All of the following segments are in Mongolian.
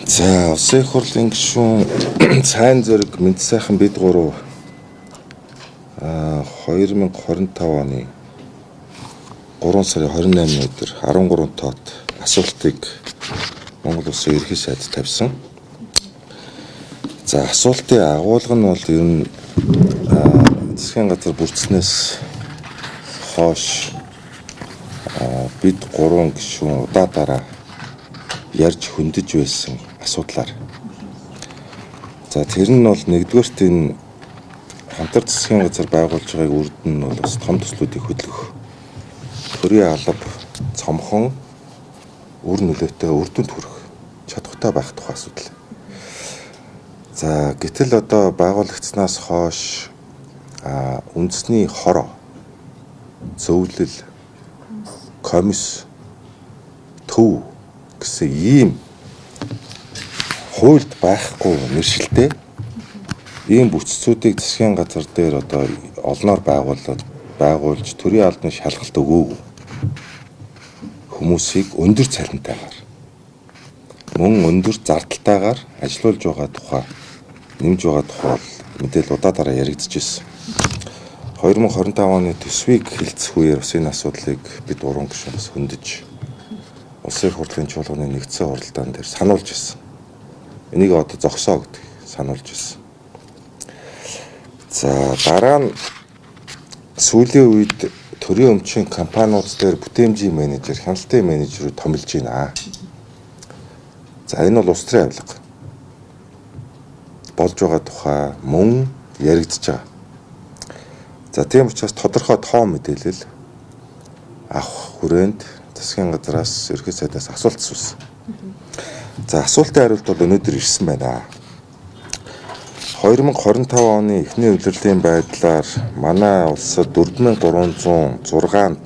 За, Улсын их хурлын гишүүн Сайн Зориг Мэнд сайхан бид гурав 2025 оны 3 сарын 28-ны өдөр 13 тоод асуултыг Монгол Улсын Ерөнхий сайд тавьсан. За, асуултын агуулга нь бол ер нь засгийн газар бүрдснээс хойш бид гурван гишүүн удаа дараа ярьж хөндөж байсан асуудлаар. За, тэр нь бол нэгдүгээрт энэ хамтар засгийн газар байгуулж байгааг үрд нь бол бас том төслүүдийг хөдөлгөх, төрийн алба цомхон үр нөлөөтэй, үр дүнд хүрэх чадвартай байх тухай асуудал. За, гэтэл одоо байгуулагдсанаас хойш үндэсний хороо, зөвлөл, комисс, төв гэсэн ийм хуульд байхгүй нэршилтэй ийм бүтцүүдийг засгийн газар дээр одоо олноор байгуулж төрийн албаны шалгалт өгөөгүй хүмүүсийг өндөр цалинтайгаар мөн өндөр зардалтайгаар ажилуулж байгаа тухай, нэмж байгаа тухай бол мэдээлэл удаа дараа яригдчихсэн. 2025 оны төсвийг хэлцэх үеэр бас энэ асуудлыг бид гурван гишүүн бас хөндөж Улсын их хурлын чуулганы нэгдсэн хуралдаан дээр сануулж ирсэн. Энийг одоо зогсоо гэдэг сануулж ирсэн. За, дараа нь сүүлийн үед төрийн өмчийн компаниуд дээр бүтээмжийн менежер, хяналтын менежерүүд томилж байна. За, энэ бол улс төрийн авилга болж байгаа тухай мөн яригдж байгаа. За, тийм учраас тодорхой тоо мэдээлэл авах хүрээнд засгийн газраас, Ерөнхий сайдаас асуулт асуусан. За, асуултын хариулт бол өнөөдөр ирсэн байна. 2025 оны эхний улирлын байдлаар манай улсад 4306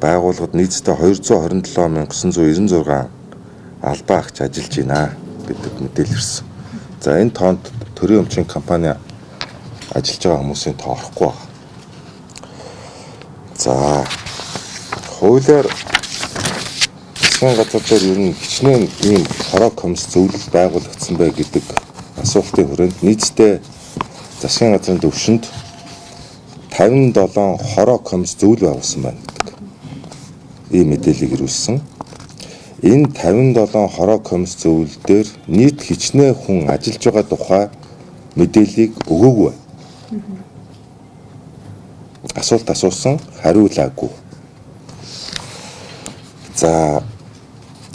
байгууллагад нийтдээ 227,996 албан агч ажиллаж байна гэдэг мэдээлэл ирсэн. За, энэ тоонд төрийн өмчийн компани ажиллаж байгаа хүмүүсийн тоо орохгүй байна. За, хуулиар засгийн газар дээр ер нь хичнээн ийм хороо, комисс, зөвлөл байгуулагдсан бай гэдэг асуултын хүрээнд нийтдээ засгийн газрын төвшөнд 57 хороо, комисс, зөвлөл байгуулсан байна гэдэг ийм мэдээллийг ирүүлсэн. Энэ 57 хороо, комисс, зөвлөл дээр нийт хичнээн хүн ажиллаж байгаа тухай мэдээллийг өгөөгүй байна. Асуулт асуусан, хариулаагүй. За,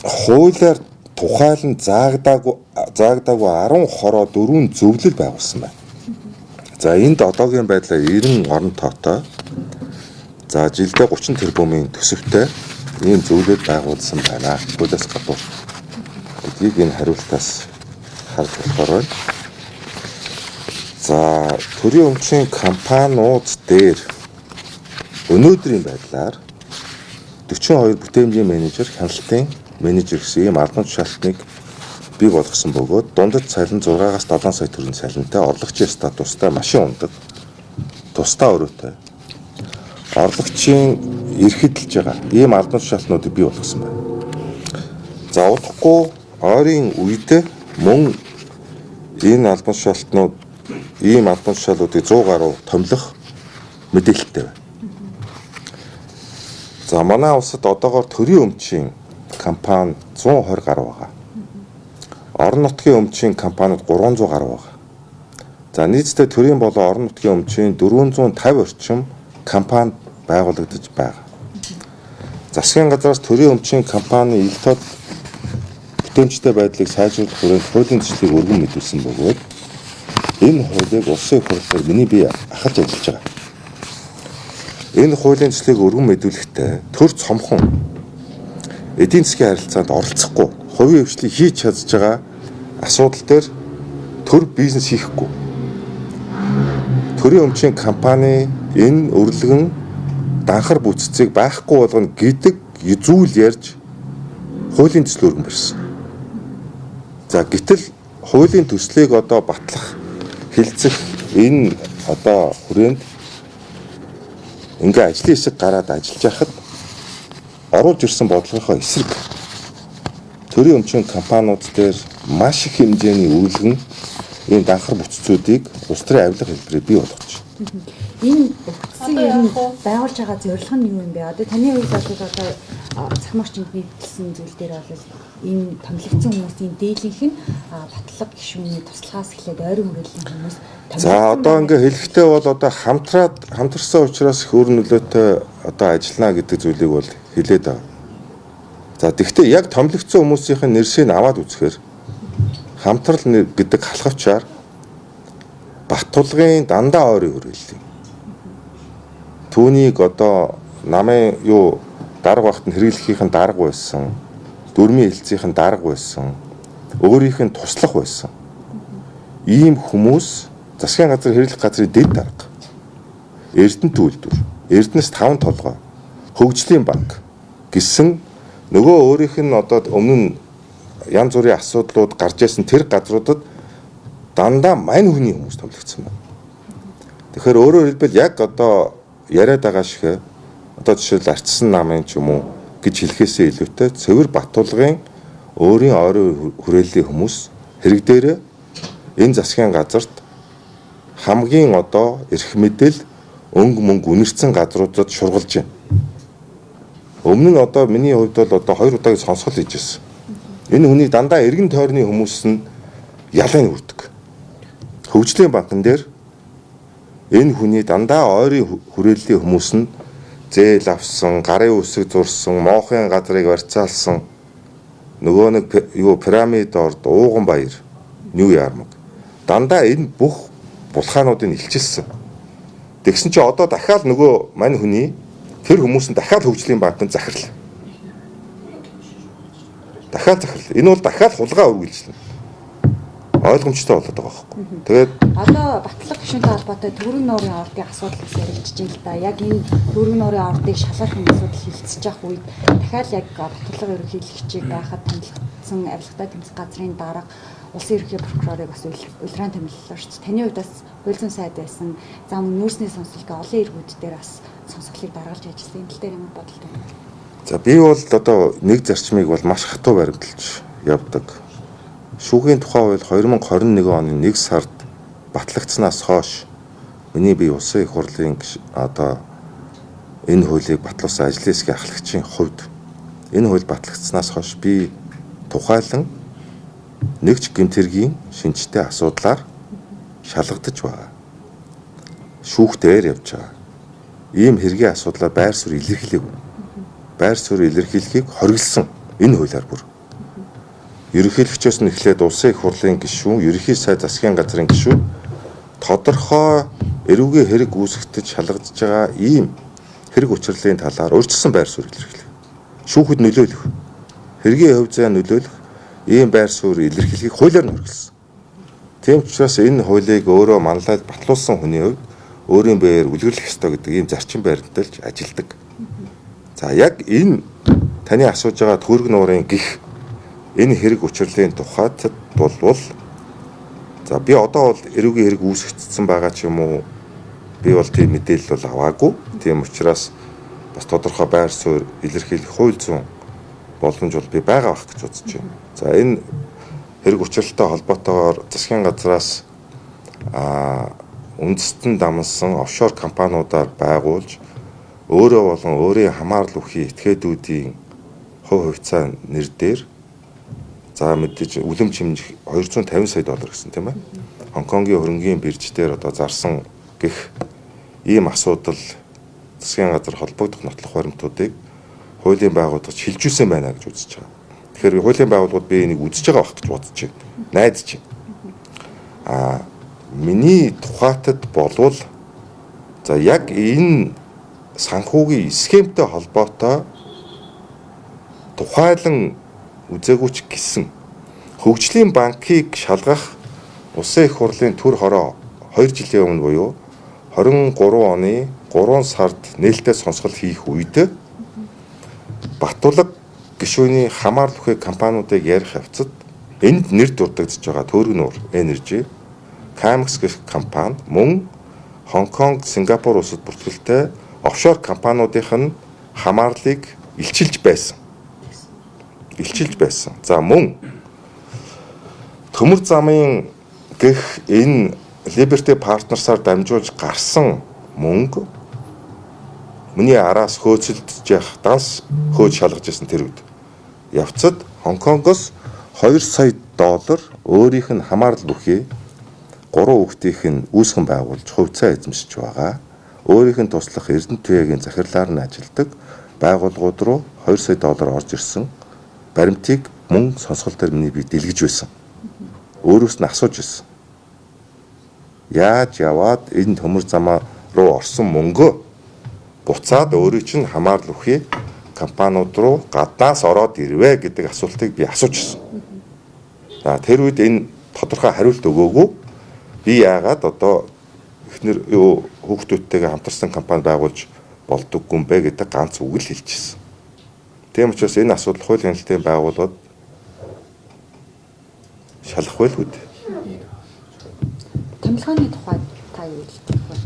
хуулиар тухайлан заагдаагүй 10 хороо, 4 зөвлөл байгуулсан байна. За, энд одоогийн байдлаар 90 орон тоотой. За, жилдээ 30 тэрбумын төсөвтэй ийм зөвлөл байгуулсан байна. Хуулиас гадуур гэдгийг энэ хариултаас харж болохоор байна. За, төрийн өмчийн компаниуд дээр өнөөдрийн байдлаар 42 бүтээмжийн менежер, хяналтын менежер гэсэн ийм албан тушаалтныг бий болгосон бөгөөд дундад цалин 6-аас 7 сая төгрөгийн цалинтай, орлогчийн статустай, машин унадаг, тусдаа өрөөтэй, орлогчийн эрх эдэлж байгаа ийм албан тушаалтнуудыг бий болгосон байна. За, удахгүй ойрын үед мөн энэ албан тушаалтнууд, ийм албан тушаалуудыг 100 гаруй томилох мэдээлэлтэй байна. За, манай улсад одоогоор төрийн өмчийн компани 120 гаруй байгаа. Орон нутгийн өмчийн компаниуд 300 гаруй байгаа. За, нийтдээ төрийн болон орон нутгийн өмчийн 450 орчим компани байгуулагдаж байгаа. Засгийн газраас төрийн өмчийн компани ил тод бүтээмжтэй байдлыг сайжруулах хүрээнд хуулийн төслийг өргөн мэдүүлсэн бөгөөд энэ хуулийг Улсын их хурлаар миний бие ахалж ажиллаж байгаа. Энэ хуулийн төслийг өргөн мэдүүлэхдээ төр цомхон эдийн засгийн харилцаанд оролцохгүй, хувийн хвшлийг хийж чадж байгаа асуудал дээр төр бизнес хийхгүй. Төрийн өмчийн компани энэ өрлөгөн данхар бүтцийг байхгүй болгоно гэдэг зүйл ярьж хуулийн төсөл өргөн барьсан. За, гэтэл хуулийн төслийг одоо батлах, хэлцэх энэ одоо хүрээнд ингээ ажлын хэсэг гараад ажиллаж байхад оруулж ирсэн бодлогынхоо эсрэг төрийн өмчийн компаниуд дээр маш их хэмжээний үүлгэн ийм данхар бүтцүүдийг улс төрийн авилга хэлбэрээр бий болгож байна. Энэ бүтцийг ер нь байгуулж байгаа зорилго нь юу юм бэ? Одоо таны хувьд бол одоо цахим орчинд нийтлсэн зүйл дээр бол энэ томилогдсон хүмүүсийн дийлэнх нь Батлага гишүүний туслахаас эхлээд ойрын хүрээллийн хүмүүс За одоо ингээ хэлэхдээ бол одоо хамтраад хамтарсан учраас их өр нөлөөтэй одоо ажиллана гэдэг зүйлийг бол хэлээд байгаа. За тэгвэл яг томилогдсон хүмүүсийн нэрсийг аваад үзэхээр хамтрал гэдэг халахвчаар Баттулгын дандаа ойрын хүрээлэл. Түүнийг одоо намын юу дарга багт нь хэрэглэхийнхэн дарга байсан, дөрмийн хэлцийнхэн дарга байсан, өөрийнх нь туслах байсан. Ийм хүмүүс засгийн газар хэрэглэх газрын дэд дарга, Эрдэнэт үйлдвэр, Эрдэнэс таван толгой, хөгжлийн банк гэсэн нөгөө өөрийнх нь одоо өмнө нь янз бүрийн асуудлууд гарч ирсэн тэр газруудад дандаа мань хүний хүмүүс томилогдсон байна. Тэгэхээр өөрөөр хэлбэл яг одоо яриад байгаа шиг одоо жишээл арчсан намын ч юм уу гэж хэлэхээсээ илүүтэй цэвэр Баттулгын өөрийн ойрын хүрээллийн хүмүүс хэрэг дээрээ энэ засгийн газарт хамгийн одоо эрх мэдэл өнгө мөнгө үнэрсэн газруудад шургалж байна. Өмнө нь одоо миний хувьд бол одоо хоёр удаагийн сонсгол хийж ирсэн. Энэ хүнийг дандаа эргэн тойрны хүмүүс нь ялан үрдэг. Хөгжлийн банкн дээр энэ хүний дандаа ойрын хүрээллийн хүмүүс нь зээл авсан, гарын үсэг зурсан, моохын газрыг барьцаалсан нөгөө нэг юу пирамид орд, ууган баяр, Нью Ярмаг дандаа энэ бүх булхаануудыг илчилсэн. Тэгсэн чинь одоо дахиад нөгөө мань хүний тэр хүмүүс нь дахиад хөгжлийн банкнд захирал. Дахиад захирал. Энэ бол дахиад хулгай үргэлжлэнэ. Ойлгомжтой болоод байгаа байхгүй. Тэгээд одоо Батлага гишүүнтэй холбоотой Төвөрг нуурын ордын асуудал бас яригдж байна л да. Яг энэ Төвөрг нуурын ордыг шалгах асуудал хилцэж явах үед дахиад яг Батлага ерөнхийлөгчийг байхад томилогдсон авилгатай тэмцэх газрын дарга улсын ерөнхий прокурорыг бас улиран томилолоо шүү дээ. Таны хувьд бас хууль зүйн сайд байсан. За мөн нүүрсний сонсголт олон иргүүд дээр бас сонсголыг даргалж ажилласан. Энэ тал дээр ямар бодолтой байна? За би бол одоо нэг зарчмыг бол маш хатуу баримталж явдаг. Шүүхийн тухай хууль 2021 оны 1 сард батлагдсанаас хойш миний бие улсын их хурлын одоо энэ хуулийг батлуулсан ажлын хэсгийн ахлагчийн хувьд энэ хууль батлагдсанаас хойш би тухайлан нэгч гэмт хэргийн шинжтэй асуудлаар шалгадаж байгаа. Шүүхтээр явж байгаа. Ийм хэргийн асуудлаар байр суурь илэрхийлээгүй. Байр суурь илэрхийлэхийг хориглосон энэ хуулиар бүр. Ерөнхийлөгчөөс нь эхлээд улсын их хурлын гишүүн, ерөнхий сайд засгийн газрын гишүүн тодорхой эрүүгийн хэрэг үүсгэж шалгадж байгаа ийм хэрэг учирлын талаар урьдчилсан байр суурь илэрхийлэх. Шүүхэд нөлөөлөх, хэргийн хувь зай нөлөөлөх ийм байр суурь илэрхийлэхийг хуулиар нь хориглосон. Тийм ч учраас энэ хуулийг өөрөө манлайлж батлуулсан хүний хувьд өөрийн биеэр үлгэрлэх ёстой гэдэг ийм зарчим баримталж ажилдаг. За яг энэ таны асууж байгаа Төвөрг нуурын гих энэ хэрэг учирлын тухайд болвол за би одоо бол эрүүгийн хэрэг үүсгэжсэн байгаа ч юм уу би бол тийм мэдээлэл бол аваагүй. Тийм учраас бас тодорхой байр суурь илэрхийлэх хууль зүйн боломж бол би байгаа байх гэж бодож байна. За энэ хэрэг учиралтай холбоотойгоор засгийн газраас үндэстэн дамнасан офшор компаниудаар байгуулж өөрөө болон өөрийн хамаарал бүхий этгээдүүдийн хувь хувьцаа нэр дээр за мэдээж үлэмж хэмжих 250 сая доллар гэсэн тийм ээ. Хонконгийн хөрөнгийн бирж дээр одоо зарсан гэх ийм асуудал засгийн газар холбогдох нотлох баримтуудыг хуулийн байгууллагад шилжүүлсэн байна гэж үзэж байгаа. Тэгэхээр хуулийн байгууллагууд би энийг үзэж байгаа байх гэж бодож байна. Найдаж байна. Миний тухайтад болвол за яг энэ санхүүгийн схемтэй холбоотой тухайлан үзээгүй ч гэсэн хөгжлийн банкыг шалгах Улсын их хурлын төр хороо 2 жилийн өмнө буюу 23 оны 3 сард нээлттэй сонсгол хийх үед Баттулга гишүүний хамаарал бүхий компаниудыг ярих явцад энд нэр дурддагдж байгаа Төвөрг нуур Energy, Camex гэх компани мөн Хонконг, Сингапур улсад бүртгэлтэй офшор компаниудынх нь хамаарлыг илчилж байсан. За мөн Төмөр замын гэх энэ Liberty Partners-аар дамжуулж гарсан мөнгө миний араас хөөцөлдөж явах данс хөөж шалгаж байсан тэр үед. Явцад Хонконгоос 2 сая доллар өөрийнх нь хамаарал бүхий 3 хүүхдийнх нь үүсгэн байгуулж хувьцаа эзэмшиж байгаа. Өөрийнх нь туслах Эрдэнэ Туяагийн захирлаар нь ажилладаг байгууллагууд руу 2 сая доллар орж ирсэн баримтыг мөн сонсгол дээр миний бие дэлгэж байсан. Өөрөөс нь асууж ирсэн. Яаж яваад энэ төмөр замаа руу орсон мөнгөө буцаад өөрийн чинь хамаарал бүхий компаниуд руу гаднаас ороод ирвэ гэдэг асуултыг би асууж ирсэн. За тэр үед энэ тодорхой хариулт өгөөгүй. Би яагаад одоо эхнэр юу хүүхдүүдтэйгээ хамтарсан компани байгуулж болдоггүй юм бэ гэдэг ганц үг л хэлчихсэн. Тийм учраас энэ асуудал хууль хяналтын байгууллагад шалах байлгүй дээ. Томилгооны тухай та юу хэлэх вэ?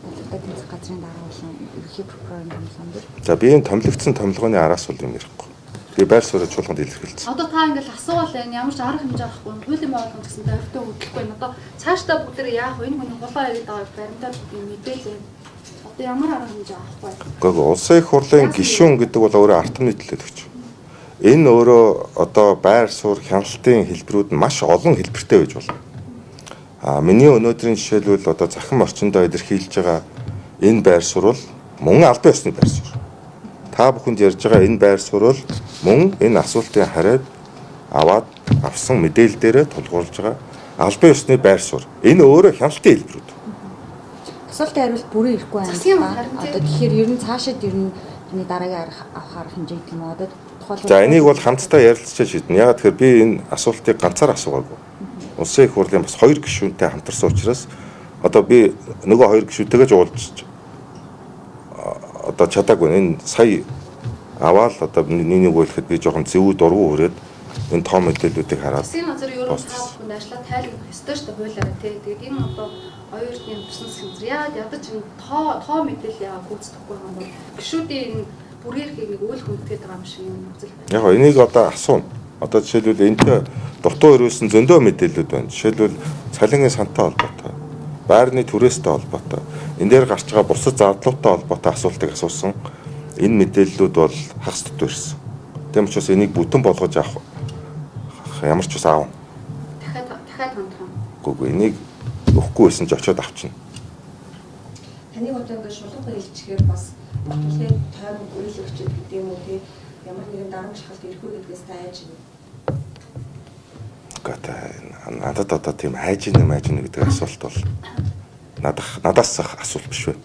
Албатай тэмцэх газрын дарга болон ерөнхий прокурорын томилгоон дээр. За би энэ томилогдсон томилгооны араас бол юм ярихгүй. Би байр сууриа чуулганд илэрхийлсэн. Одоо та ингээл асуувал энэ ямар ч арга хэмжээ авахгүй хуулийн байгууллага гэсэн тойртой хөдлөхгүй байна. Одоо цаашдаа бүгдээ яах вэ? Энэ хүний хулгай ирээд байгаа баримтаа бүгдийг мэдээлээ. Одоо ямар арга хэмжээ авах вэ? Үгүй улсын их хурлын гишүүн гэдэг бол өөрөө ард түмний төлөөлөгч. Энэ өөрөө одоо байр суурь хяналтын хэлбэрүүд нь маш олон хэлбэртэй байж болно. А миний өнөөдрийн жишээлбэл одоо захин орчиндөө илэрхийлж байгаа энэ байр суурь бол мөн албан ёсны байр суурь. Та бүхэнд ярьж байгаа энэ байр суурь бол мөн энэ асуултын хариад аваад авсан мэдээлэл дээрээ тулгуурлаж байгаа албан ёсны байр суурь. Энэ өөрөө хяналтын хэлбэрүүд. Асуултын хариулт бүрэн ирэхгүй байна. Одоо тэгэхээр ер нь цаашид ер нь таны дараагийн арга авах арга хэмжээ гэдэг юм уу? Одоо тухайлбал За энийг бол хамтдаа ярилцаж шийднэ. Яагаад тэгэхээр би энэ асуултыг ганцаар асуугаагүй. Улсын их хурлын бас 2 гишүүнтэй хамтарсан учраас одоо би нөгөө 2 гишүүнтэйгээ ч уулзч одоо чадаагүй. Энэ сая аваад одоо нэг нэг үйлэхэд би жоохон зэвүү дургу хүрээд энэ том мэдээллүүдийг хараад Засгийн газар ер нь та бүхэнд ажиллаа тайлбарлах ёстой шүү дээ хуулиараа тий. Тэгээд энэ одоо оюун эрдэнэ хамтарсан засгийн газар яагаад ядаж энэ тоо мэдээлэл яагаад гүйцэтгэхгүй юм бол гишүүдийн энэ бүрийн эрхийг нэг үйл хүндгээд байгаа юм шиг юм нөхцөл байна. Яг энийг одоо асууна. Одоо жишээлбэл энэтэй дутуу өрөөсөн зөндөө мэдээлэлүүд байна. Жишээлбэл цалингийн сантай холбоотой, байрны түрээстэй холбоотой, энэ дээр гарч байгаа бусад зардлуудтай холбоотой асуултыг асуусан. Энэ мэдээллүүд бол хагас дутуу ирсэн. Тийм учраас энийг бүтэн болгож авах ямар ч бас аав. Дахиад хандах юм. Үгүй энийг өгөхгүй байсан ч очиод авчна. Таныг одоо ингээд шулуухан хэлчихээр бас батлын тойрог үйл өгчөд гэдэг юм уу тий ямар нэгэн дарамт шахалт ирэх үү гэдгээс та айж байна. Үгүй надад одоо тийм айж ийнэ гэдэг асуулт бол надаас асуулт биш байна.